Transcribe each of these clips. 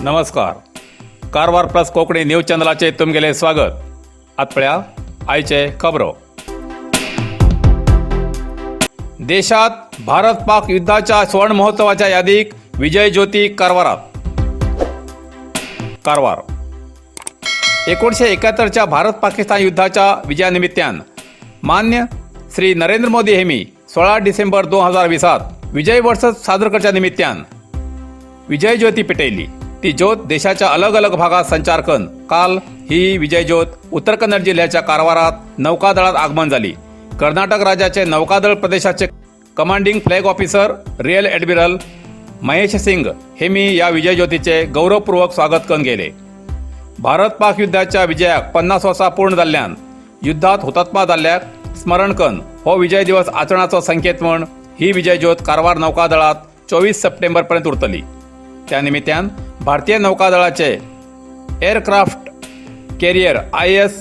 नमस्कार, Karwar plus Konkani news चॅनलाचेर तुमगेलें स्वागत. आतां पळया आयचे खबरो. देशात भारत पाक युद्धाच्या स्वर्ण महोत्सवाच्या यादीक विजय ज्योती कारवारात. कारवार 1971च्या भारत पाकिस्तान युद्धाच्या विजयानिमित्तान मान्य श्री नरेंद्र मोदी हेमी 16 डिसेंबर 2020 विजय वर्ष साजरो करच्या निमित्तान विजय ज्योती पेटयली. ती ज्योत देशाच्या अलग अलग भागात संचार करून काल ही विजय ज्योत उत्तर कन्नड जिल्ह्याच्या कारवारात नौकादळात आगमन झाली. कर्नाटक राज्याचे नौकादळ प्रदेशाचे commanding flag officer rear admiral Mahesh Singh हे मी या विजय ज्योतीचे गौरवपूर्वक स्वागत करून गेले. भारत पाक युद्धाच्या विजयाक 50 वर्सां पूर्ण जाल्ल्यान युद्धात हुतात्मा जाल्ल्याक स्मरण करून हो विजय दिवस आचरणाचो संकेत म्हूण ही विजय ज्योत कारवार नौकादळात 24 सप्टेंबर पर्यंत उरतली. त्या निमित्तान भारतीय नौकादळाचे एअरक्राफ्ट कॅरियर IS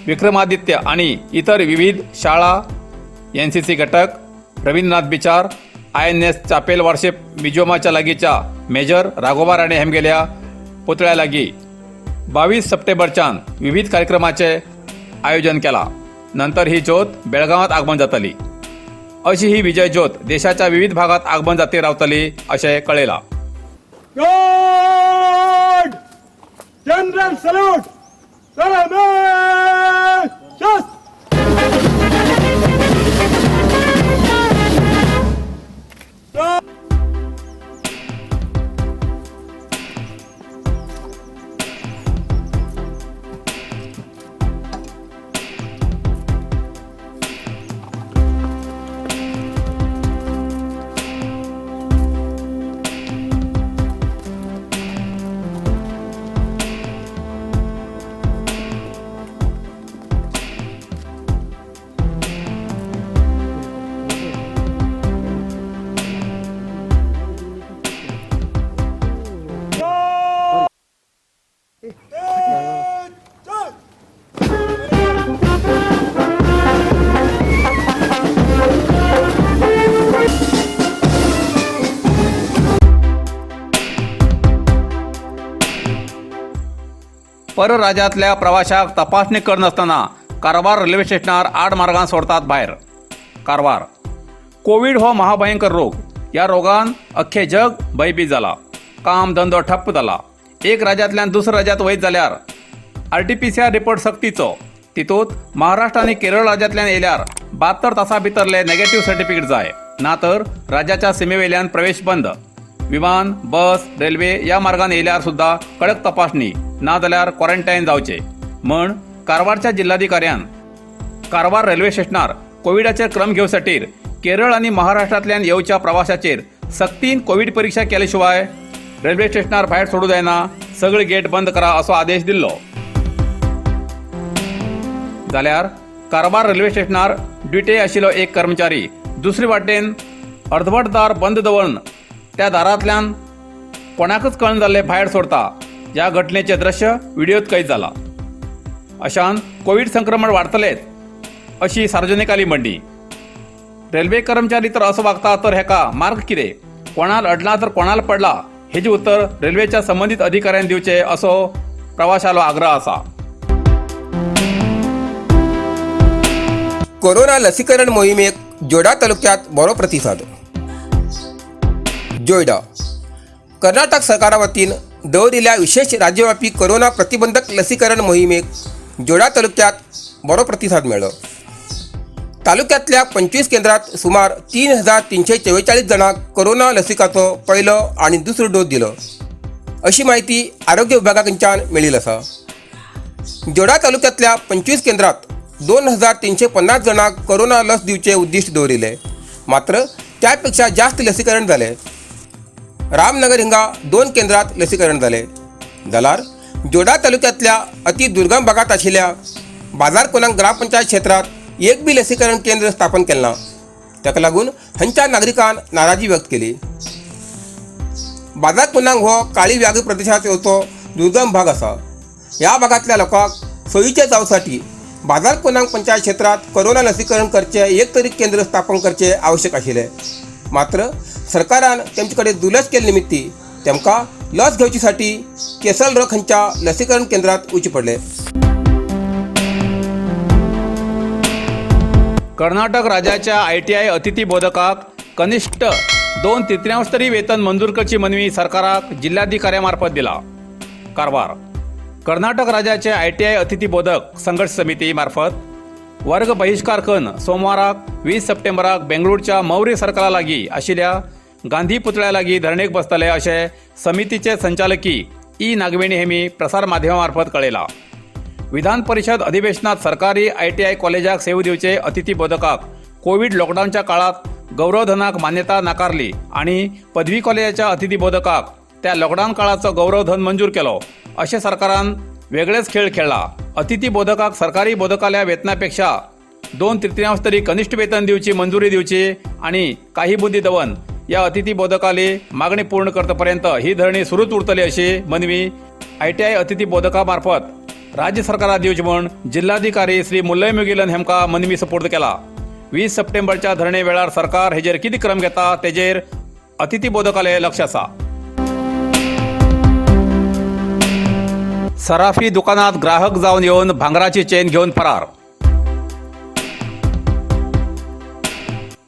Vikramaditya आणि इतर विविध शाळा, एनसीसी घटक, रवींद्रनाथ बिचार, INS Chapel warship म्युझियमाच्या लागींच्या मेजर राघोबा राणे हेमगेल्या पुतळ्या लागीं 22 सप्टेंबरच्यान विविध कार्यक्रमाचे आयोजन केला. नंतर ही ज्योत बेळगावात आगमन जातली. अशी ही विजय ज्योत देशाच्या विविध भागात आगमन जाती रावतली अशें कळयलां. Guard! General salute! Salame! Just! परराज्यांतल्या प्रवाशाक तपासणी करनासतना कारवार रेल्वे स्टेशनार आड मार्गान सोडतात भायर. कारवार कोवीड हो महाभयंकर रोग. ह्या रोगान अख्खें जग भयभीत जाला. काम धंदो ठप्प जाला. एक राज्यांतल्यान दुसऱ्या राज्यांत वयत जाल्यार RTPCR report सक्तीचो. तितूंत महाराष्ट्र आनी केरळ राज्यांतल्यान येयल्यार 72 तासां भितरले नेगेटीव सर्टिफिकेट जाय, ना तर राज्याच्या सिमेवेल्यान प्रवेश बंद. विमान, बस, रेल्वे ह्या मार्गान येयल्यार सुद्दां कडक तपासणी, ना जाल्यार क्वॉरंटायन जावचे म्हण कारवारच्या जिल्हाधिकाऱ्यान कारवार रेल्वे स्टेशनार कोविडाचेर क्रम घेवसाठी केरळ आनी महाराष्ट्रांतल्यान येवच्या प्रवाशाचेर सक्तीन कोवीड परिक्षा केले शिवाय रेल्वे स्टेशनार भायर सोडू जायना, सगळे गेट बंद करा असो आदेश दिल्लो. जाल्यार कारवार रेल्वे स्टेशनार ड्युटे आशिल्लो एक कर्मचारी दुसरे वाटेन अर्दवट दार बंद दवरून त्या दारांतल्यान कोणाकच कळना जाल्ले भायर सोडता. ह्या घटनेचें दृश्य व्हिडियोत कैद जाला. अशान कोवीड संक्रमण वाडतलेच अशी सार्वजनिकाली म्हणणी. रेल्वे कर्मचारी तर असो वागता तर हेका मार्ग कितें? कोणाल अडला तर कोणाल पडला हेजें उत्तर रेल्वेच्या संबंदीत अधिकाऱ्यांनी दिवचें असो प्रवाशालो आग्रह आसा. कोरोना लसीकरण मोहिमेक जोडा तालुक्यात बरो प्रतिसाद. जोयडा कर्नाटक सरकारा वतीन दवरिल्ल्या विशेष राज्यव्यापी कोरोना प्रतिबंधक लसीकरण मोहिमेक जोडा तालुक्यात बरो प्रतिसाद मेळ्ळो. तालुक्यातल्या 25 केंद्रात सुमार 3344 जाणांक कोरोना लसिकाचो पयलो आनी दुसरो डोस दिलो अशी माहिती आरोग्य विभागा कडच्यान मेळिल्ली आसा. जोडा तालुक्यातल्या 25 केंद्रात 2350 जाणांक कोरोना लस दिवचे उद्दिष्ट दवरिल्ले, मात्र त्यापेक्षा जास्त लसीकरण जाले. रामनगर हिंगा 2 केंद्रात लसीकरण जाले. जाल्यार जोडा तालुक्यातल्या अति दुर्गम भागात आशिल्ल्या बाजारकोनांग ग्रामपंचायत क्षेत्रात एक बी लसीकरण केंद्र स्थापन केलें ना. ताका लागून थंयच्या नागरिकान नाराजी व्यक्त केली. बाजारकोनांग हो काळी व्याघ्र प्रदेशात येवचो दुर्गम भाग आसा. ह्या भागांतल्या लोकांक सोयीचे जावसाठी बाजारकोनांग पंचायत क्षेत्रात कोरोना लसीकरण करचे एक तरी केंद्र स्थापन करचे आवश्यक आशिल्लें, मात्र सरकारान तेमचे कडेन दुर्लक्ष केल्ले निमित्ती तेमकां लस घेवचेसाठी केसल रक हांच्या लसीकरण केंद्रात वचचें पडलें. कर्नाटक राज्याच्या आयटीआय अतिथी बोधकाक कनिष्ठ 2/3 तरी वेतन मंजूर करची मनवी सरकाराक जिल्हाधिकाऱ्यामार्फत दिला. कारवार कर्नाटक राज्याचे आयटीआय अतिथी बोधक संघर्ष समिती मार्फत वर्ग बहिष्कार करून सोमवाराक 20 सप्टेंबराक बेंगळूरच्या मौर्य सर्कला लागीं आशिल्ल्या गांधी पुतळ्या लागीं धरणेक बसतले अशें समितीचे संचालकी ई नागवेणी हेमी प्रसार माध्यमा मार्फत कळयला. विधान परिषद अधिवेशनात सरकारी आयटीआय कॉलेजाक सेव दिवचे अतिथी बोधकाक कोविड लॉकडाऊनच्या काळात गौरवधनाक मान्यता नाकारली आणि पदवी कॉलेजाच्या अतिथी बोधकाक त्या लॉकडाऊन काळाचो गौरवधन मंजूर केलो अशें सरकारान वेगळेच खेळ खेळला. अतिथी बोधकाक सरकारी बोधकाल्या वेतनापेक्षा 2/3 तरी कनिष्ठ वेतन दिवची मंजुरी दिवची आणि काही बुद्धी दवन या अतिथी बोधकाली मागणी पूर्ण करतपर्यंत ही धरणी सुरूच उरतली अशी मनवी आयटीआय अतिथी बोधकामार्फत राज्य सरकाराक दिवची म्हूण जिल्हाधिकारी श्री मुल्लय मुगिलन हेमका मनवी सुपूर्द केला. 20 सप्टेंबरच्या धरणे वेळार सरकार हेजेर कितें क्रम घेता तेजेर अतिथी बोधकाले लक्ष आसा. सराफी दुकानात ग्राहक जावन येवन भांगराची चेन घेवन फरार.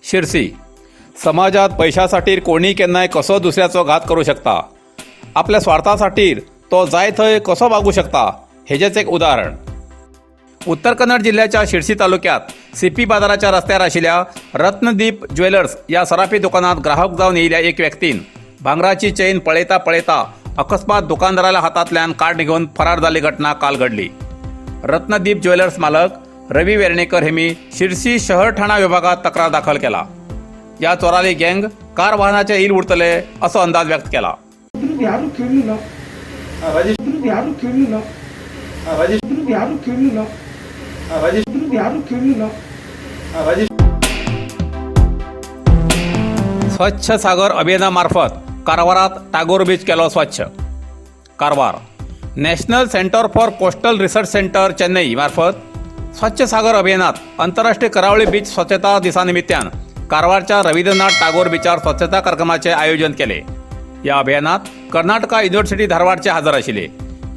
शिरसी समाजात पैशासाठी कोणी केन्नाय कसो दुसऱ्याचो घात करू शकता, आपल्या स्वार्थासाठी तो जाय थंय कसो वागू शकता हेजेच एक उदाहरण. उत्तर कन्नड जिल्ह्याच्या शिरसी तालुक्यात सीपी बाजाराच्या रस्त्यार आशिल्ल्या रत्नदीप ज्वेलर्स या सराफी दुकानात ग्राहक जावन येयिल्ल्या एक व्यक्तीन भांगराची चेन पळयता पळयता अकस्मात दुकानदाराच्या हातांतल्यान कार्ड घेवन फरार जाल्ली घटना काल घडली. रत्नदीप ज्वेलर्स मालक रवी वेर्णेकर हेमी शिरसी शहर ठाणा विभागात तक्रार दाखल केला. या चोराली गँग कार वाहनाचे इल उरतले असो अंदाज व्यक्त केला. ಯಾರು ಕೇಳಲಿಲ್ಲ, ರಾಜೇಶ್ ಯಾರು ಕೇಳಲಿಲ್ಲ, ರಾಜೇಶ್ ಯಾರು ಕೇಳಲಿಲ್ಲ, ರಾಜೇಶ್ ಯಾರು ಕೇಳಲಿಲ್ಲ, ರಾಜೇಶ್. स्वच्छ सागर अभियानामार्फत कारवारात टागोर बीच केलो स्वच्छ. Karwar national centre for coastal research centre Chennai मार्फत स्वच्छ सागर अभियानात आंतरराष्ट्रीय करावळी बीच स्वच्छता दिसा निमित्तान कारवारच्या रवींद्रनाथ टागोर बीचार स्वच्छता कार्यक्रमाचे आयोजन केले. या अभियानात कर्नाटका युनिव्हर्सिटी धारवाडचे हजर आशिल्ले.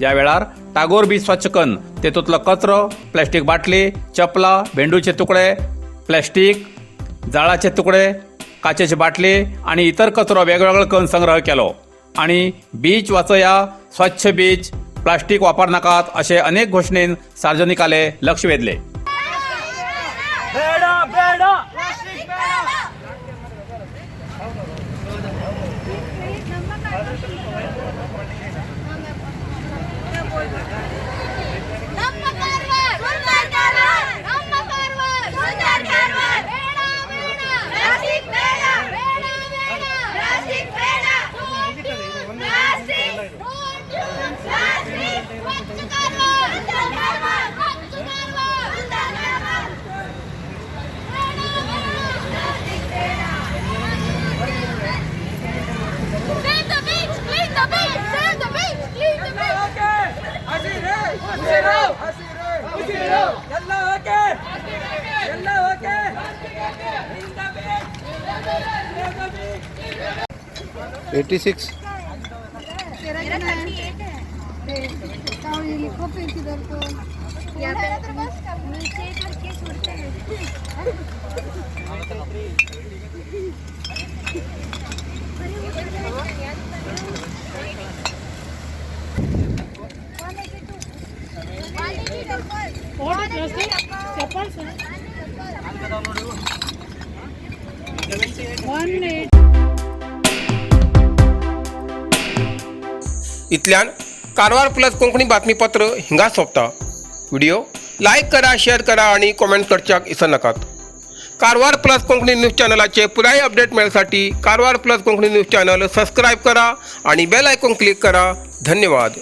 या वेळार टागोर बीच स्वच्छ करून तेतूंतलो कचरो, प्लास्टीक बाटली, चपला, भेंडूचे तुकडे, प्लास्टीक, जाळाचे तुकडे, काचेची बाटली आणि इतर कचरो वेगवेगळो करून संग्रह केलो आणि बीच वाचया, स्वच्छ बीच, प्लास्टीक वापर नाकात असे अनेक घोषणेन सार्वजनिकाले लक्ष वेधले. ಬೇಡ ಬೇಡ. ನಮ್ಮ ಕಾರವಾರ ಸುಂದರ ಕಾರವಾರ, ನಮ್ಮ ಕಾರವಾರ ಸುಂದರ ಕಾರವಾರ. ಬೇಡ ಬೇಡ ಪ್ಲಾಸ್ಟಿಕ್, ಬೇಡ ಬೇಡ ಬೇಡ ಪ್ಲಾಸ್ಟಿಕ್, ಬೇಡ ಪ್ಲಾಸ್ಟಿಕ್, ಪ್ಲಾಸ್ಟಿಕ್. ಸ್ವಚ್ಛ ಕಾರವಾರ, ಸುಂದರ ಕಾರವಾರ, ಸ್ವಚ್ಛ ಕಾರವಾರ, ಸುಂದರ ಕಾರವಾರ. ಬೇಡ ಬೇಡ ಪ್ಲಾಸ್ಟಿಕ್ ಬೇಡ. Save the beach, clean the beach, save the beach, clean the beach. ಹಸಿರು ಹಸಿರು ಎಲ್ಲ ಓಕೆ, ಎಲ್ಲ ಓಕೆ. 86. मेरा 38 है. लिखो फिर किधर को. यहाँ पे नीचे करके छोड़ते हैं. चप्पल. इतल्यान कारवार प्लस कोंकणी बातमीपत्र हिंगा सोंपता. व्हिडिओ लायक करा, शेअर करा आणि कॉमेंट करच्याक इसरनाकात. कारवार प्लस कोंकणी न्यूज चॅनलाचे पुराय update मेळसाठी Karwar plus Konkani news channel subscribe करा आणि बेल आयकॉन क्लिक करा. धन्यवाद.